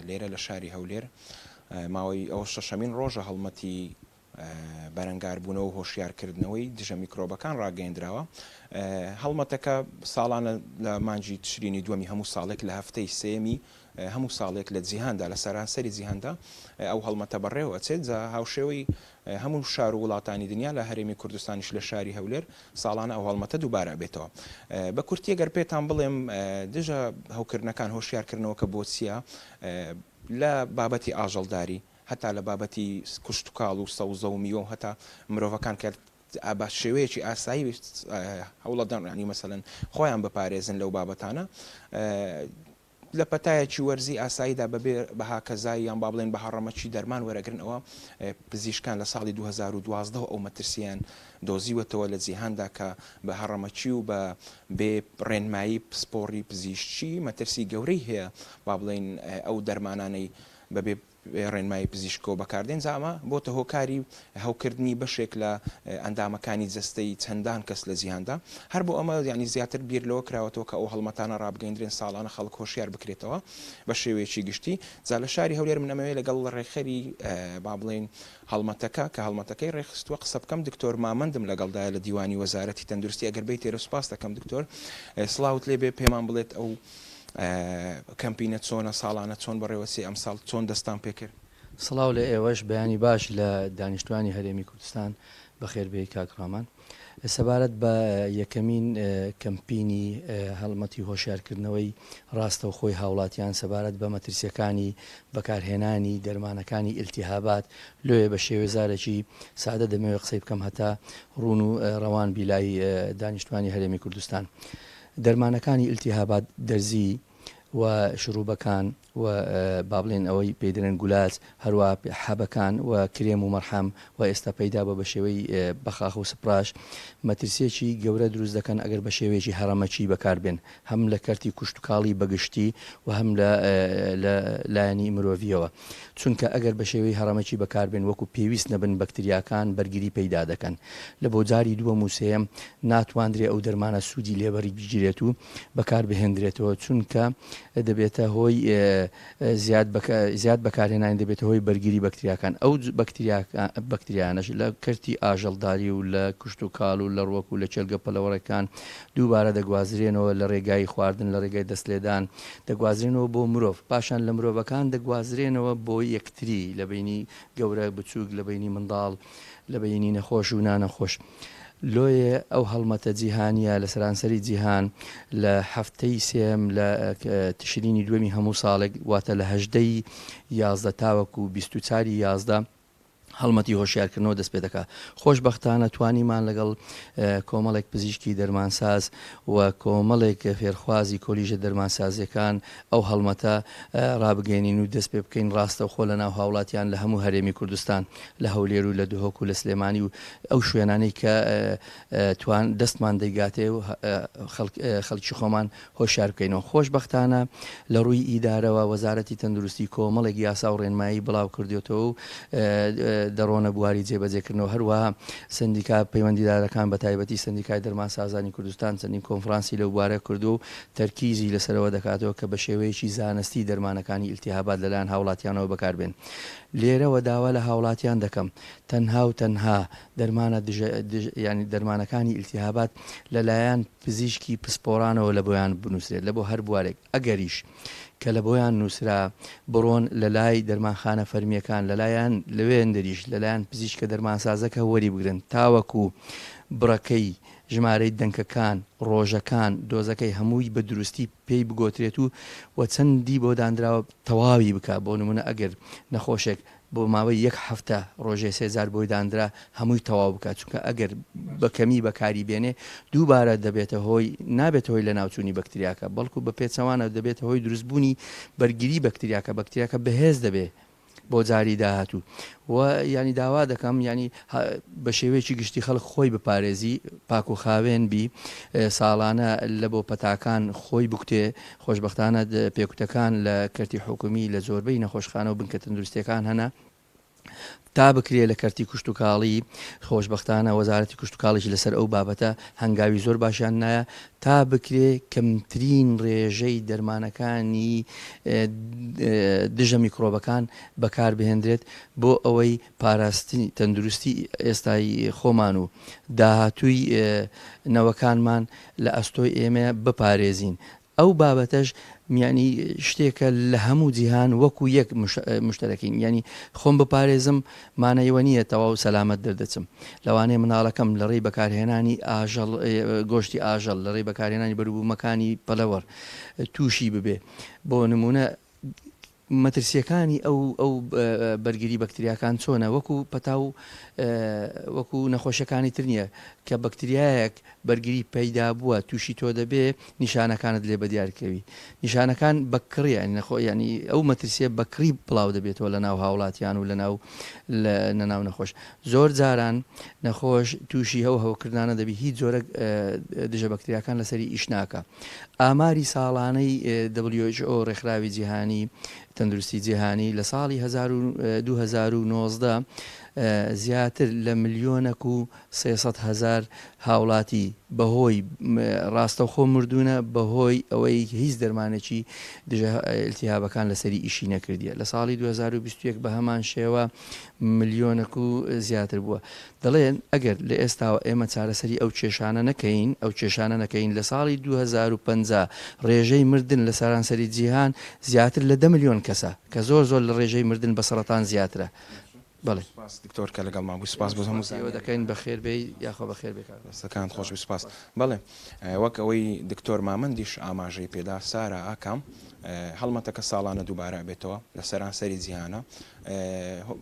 لێرە لە شاری هەولێر ماوەی ئەوە شەشەمین ڕۆژە هەڵمەتی بەرەنگاربوونەوە و هۆشیارکردنەوەی دژە میکرۆبەکان ڕاگەیەندراوە. هەڵمەتەکە ساڵانە لە مانگی تشرینی دووەمی هەموو ساڵێک لە هەفتەی سێیەمی هەموو ساڵێک لە جیهاندا لە سەرانسەری جیهاندا ئەو هەڵمەتە بەڕێوە ئەچێت جا هاوشێوەی هەموو شار و وڵاتانی دنیا لە هەرێمی کوردستانیش لە شاری هەولێر ساڵانە ئەو هەڵمەتە دووبارە ئەبێتەوە. بە کورتی گەر پێتان بڵێم دژە هەوکردنەکان هۆشیارکردنەوەکە بۆ چییە لە بابەتی ئاژەڵداری هەتا لە بابەتی کشتوکاڵ و سەوزە و میوە و هەتا مرۆڤەکان کە بە شێوەیەکی ئاسایی هەوڵەدەن یانی مەسەلەن خۆیان بپارێزن لەو بابەتانە لە پەتایەکی وەرزی ئاساییدا بەبێ بە هاکەزای یان با بڵێین بە هەڕەمەکی دەرمان وەرەگرن ئەوە پزیشکان لە ساڵی 2012 ئەو مەترسییان دۆزیوەتەوە لە جیهاندا کە بە هەڕەمەکی و بە بێ ڕێنمایی پسپۆڕی پزیشکی مەترسی گەورەی هەیە با بڵێین ئەو دەرمانانەی بەبێ ڕێنمایی پزیشکەوە بەکاردێن، جا ئەمە بۆتە هۆکاری هەوکردنی بەشێک لە ئەندامەکانی جەستەی چەندان کەس لە جیهاندا، هەر بۆ ئەمە یانی زیاتر بیر لەوە کراوەتەوە کە ئەو هەڵمەتانە ڕابگەیندرێن ساڵانە خەڵک هۆشیار بکرێتەوە بە شێوەیەکی گشتی، جا لە شاری هەولێر من ئەمەوێ لەگەڵ ڕێکخەری با بڵێین هەڵمەتەکە کە هەڵمەتەکەی ڕێکخستووە قسە بکەم، دکتۆر مامەندم لەگەڵدایە لە دیوانی وەزارەتی تەندروستی ئەگەر بێیتێرە سوپاست دەکەم دکتۆر سڵاوت لێبێ پێمان بڵێت ئەو کەمپینە چۆنە، ساڵانە چۆن بەڕێوەچێ، ئەمساڵ چۆن دەستتان پێکرد؟ سڵاو لە ئێوەش، بەیانی باش لە دانیشتوانی هەرێمی کوردستان، بەخێربێی کاک ڕامان. سەبارەت بە یەکەمین کەمپینی هەڵمەتی هۆشیارکردنەوەی ڕاستەوخۆی هاوڵاتیان سەبارەت بە مەترسییەکانی بەکارهێنانی دەرمانەکانی ئیلتیهابات، لۆیە بە شێوەزارێکی سادە دەمەوێت قسەی بکەم هەتا ڕوون و ڕەوان بی لای دانیشتوانی هەرێمی کوردستان. دەرمانەکانی ئیلتیهابات دەرزی و شروبەکان و با بڵێین ئەوەی پێی دەلێن گولاج هەروا حەبەکان و کرێم و مەرحەم و ئێستا پەیدا بوە بە شێوەی بەخاخ و سپراش مەترسیەکی گەورە دروست دەکەن ئەگەر بە شێوەیەکی هەڕەمەکی بەکار بێن هەم لە کەرتی کوشتوکاڵی بە گشتی و هەم لە لە لایەنی مرۆڤیەوە چونکە ئەگەر بە شێوەی هەڕەمەکی بەکار بێن وەکو پێویست نەبن بەکتریاکان بەرگری پەیدا دەکەن لە بۆ جاری دووەم و سێیەم ناتواندرێ ئەو دەرمانە سوودی لێ بەربگیرێت و بەکار بهێندرێتەوە چونکە دەبێتە هۆی زیاد زیاد بەکارهێنانی دەبێتە هۆی بەرگری بەکتریاکان ئەو بەکتریانەش لە کەرتی ئاژەڵداری و لە کشتوکاڵ و لە ڕوەک و لە کێلگە پەلەوەڕەکان دووبارە دەگوازرێنەوە لە ڕێگای خواردن لە ڕێگای دەست لێدان دەگوازرێنەوە بۆ مرۆڤ پاشان لە مرۆڤەکان دەگوازرێنەوە بۆ یەکتری لە بەینی گەورە بچووک لە بەینی منداڵ لە بەینی نەخۆش و نانەخۆش. لۆیێ ئەو هەڵمەتە جیهانییە لە سەرانسەری جیهان لە هەفتەی سێیەم لە تشرینی دووەمی هەموو ساڵێک واتە لە 18 ی 11 تاوەکو 24 ی 11 هەڵمەتی هۆشیارکردنەوە دەست پێدەکا. خۆشبەختانە توانیمان لەگەڵ کۆمەڵێک پزیشکی دەرمانساز و کۆمەڵێک فێرخوازی کۆلیژە دەرمانسازیەکان ئەو هەڵمەتە ڕابگەیەنین و دەست پێ بکەین ڕاستەوخۆ لە ناو هاوڵاتیان لە هەموو هەرێمی کوردستان لە هەولێر و لە دهۆک و لە سلێمانی و ئەو شوێنانەی کە توان دەستمان دەیگاتێ و خەڵکی خۆمان هۆشیار بکەینەوە. خۆشبەختانە لە ڕووی ئیدارەوە وەزارەتی تەندروستی کۆمەڵێک یاسا و ڕێنمایی بڵاو کردۆتەوە و دەڕۆنە بواری جێبەجێکردنەوە. هەروەها سەندیکا پەیوەندیدارەکان بە تایبەتی سەندیکای دەرمانسازانی کوردستان چەندین کۆنفرانسی لەو بوارە کردووە و تەرکیزی لەسەرەوە دەکاتەوە کە بە شێوەیەکی زانستی دەرمانەکانی ئیلتیهابات لەلایەن هاوڵاتیانەوە بەکاربێن. لێرەوە داوا لە هاوڵاتیان دەکەم تەنها و تەنها دەرمانە دژە یانی دەرمانەکانی ئیلتیهابات لەلایەن پزیشکی پسپۆرانەوە لە بۆیان بنووسرێت لە بۆ هەر بوارێک ئەگەریش کە لە بۆیان نووسرا بڕۆن لە لای دەرمانخانە فەرمییەکان لەلایەن لەوێندریش لەلایەن پزیشکە دەرمانسازەکە وەریبگرن تاوەکو بڕەکەی ژمارەی دەنکەکان ڕۆژەکان دۆزەکەی هەمووی بە دروستی پێی بگۆترێت و و چەندی بۆ دانراوە تەواوی بکا بۆ نمونە ئەگەر نەخۆشێک بۆ ماوەی یەک هەفتە ڕۆژێ سێ جار بۆی داندرا هەمووی تەواو بکات چونکە ئەگەر بە کەمی بەکاری بێنێ دووبارە دەبێتە هۆی نابێتە هۆی لەناوچوونی بەکتریاکە بەڵکو بە پێچەوانە دەبێتە هۆی دروستبوونی بەرگری بەکتریاکە بەکتریاکە بەهێز دەبێ بۆ جاری داهاتوو و یانی داوا دەکەم یانی بە شێوەیەکی گشتی خەڵک خۆی بپارێزی پاک و خاوێن بی ساڵانە لە بۆ پەتاکان خۆی بکوتێ خۆشبەختانە پێکوتەکان لە کەرتی حکومی لە زۆربەی نەخۆشخانە و بنکە تەندروستیەکان هەنە. تا بکرێ لە کەرتی کشتوکاڵی، خۆشبەختانە وەزارەتی کشتوکاڵیش لەسەر ئەو بابەتە هەنگاوی زۆر باشیان نایە، تا بکرێ کەمترین ڕێژەی دەرمانەکانی دژە میکرۆبەکان بەکاربهێندرێت بۆ ئەوەی پاراستنی تەندروستی ئێستای خۆمان و داهاتووی نەوەکانمان لە ئەستۆی ئێمەیە بپارێزین. ئەو بابەتەش یانی شتێکە لە هەموو جیهان وەکو یەک مشتەرەکین، یانی خۆم بپارێزم مانای ئەوە نییە تەواو سەلامەت دەردەچم. لەوانەیە مناڵەکەم لە ڕێی بەکارهێنانی ئاژەڵ، گۆشتی ئاژەڵ، لە ڕێی بەکارهێنانی بەروبوومەکانی پەلەوەڕ تووشی ببێ. بۆ نموونە مەترسییەکانی ئەو ئەو بەرگری بەکتریاکان چۆنە؟ وەکو پەتا و وەکو نەخۆشیەکانی تر نییە کە بەکتریایەک بەرگری پەیدا بووە تووشی تۆ دەبێ نیشانەکانت لێ بەدیار کەوی نیشانەکان بەکڕی یانی نەخۆ یانی ئەو مەترسیە بەکڕی بڵاو دەبێتەوە لە ناو هاوڵاتیان و لە ناو لە ناو نەخۆش زۆر جاران نەخۆش تووشی هەو هەوکردنانە دەبی هیچ جۆرە دژە بەکتریاکان لەسەری ئیش ناکا ئاماری ساڵانەی WHO ڕێکخراوی جیهانی تەندروستی جیهانی لە ساڵی 2019 زیاتر لە ملیۆنەک و 300 هەزار هاوڵاتی بەهۆی ڕاستەوخۆ مردوونە بەهۆی ئەوەی هیچ دەرمانێکی دژە ئیلتیهابەکان لەسەری ئیشی نەکردیە. لە ساڵی 2021 بە هەمان شێوە ملیۆنەک و زیاتر بووە. دەڵێن ئەگەر لە ئێستاوە ئێمە چارەسەری ئەو کێشانە نەکەین، ئەو کێشانە نەکەین لە ساڵی 2050 ڕێژەی مردن لە سەرانسەری جیهان زیاتر لە 10 ملیۆن کەسە کە زۆر زۆر لە ڕێژەی مردن بە سەڕەتان زیاترە. بەڵێ. سوپاس دکتۆر کە لەگەڵمان بووی، سوپاس بۆ هەموو سوپاسی ئێوە دەکەین، بەخێر بێی یاخوا بەخێر بێ کاک. دەستەکانت خۆش بی سوپاس. بەڵێ وەک ئەوەی دکتۆر مامەندیش ئاماژەی پێدا سارا ئاکام هەڵمەتەکە ساڵانە دووبارە ئەبێتەوە لە سەرانسەری جیهانە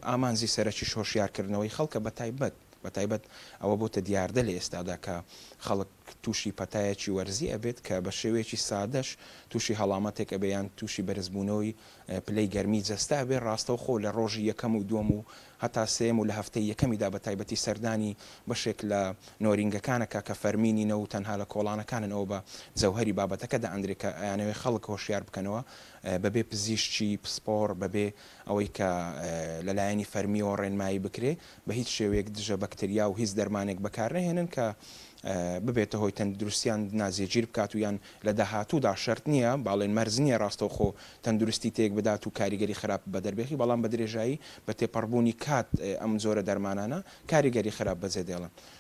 ئامانجی سەرەکیش هۆشیارکردنەوەی خەڵکە بەتایبەت بەتایبەت ئەوە بۆتە دیاردە لە ئێستادا کە خەڵک تووشی پەتایەکی وەرزی ئەبێت کە بە شێوەیەکی سادەش تووشی هەڵامەتێک ئەبێ یان تووشی بەرزبوونەوەی پلەی گەرمی جەستە ئەبێ ڕاستەوخۆ لە ڕۆژی یەکەم و دووەم و هەتا سێیەم و لە هەفتەی یەکەمیدا بە تایبەتی سەردانی بەشێک لە نۆرینگەکان ئەکا کە فەرمی نینە و تەنها لە کۆڵانەکانن ئەوە بە جەوهەری بابەتەکە دائەندرێ کە ئەیانەوێ خەڵک هۆشیار بکەنەوە بەبێ پزیشکی پسپۆڕ بەبێ ئەوەی کە لە لایەنی فەرمیەوە ڕێنمایی بکرێ بە هیچ شێوەیەک دژە بەکتریا و هیچ دەرمانێک بەکارنەهێنن کە ببێتە هۆی تەندروستیان ناجێگیر بکات و یان لە داهاتوودا شەرت نییە باڵێن مەرج نییە ڕاستەوخۆ تەندروستی تێک بدات و کاریگەری خراپ بەدەربێخی بەڵام بە درێژایی بە تێپەڕبوونی کات ئەم جۆرە دەرمانانە کاریگەری خراپ بەجێ دێڵن.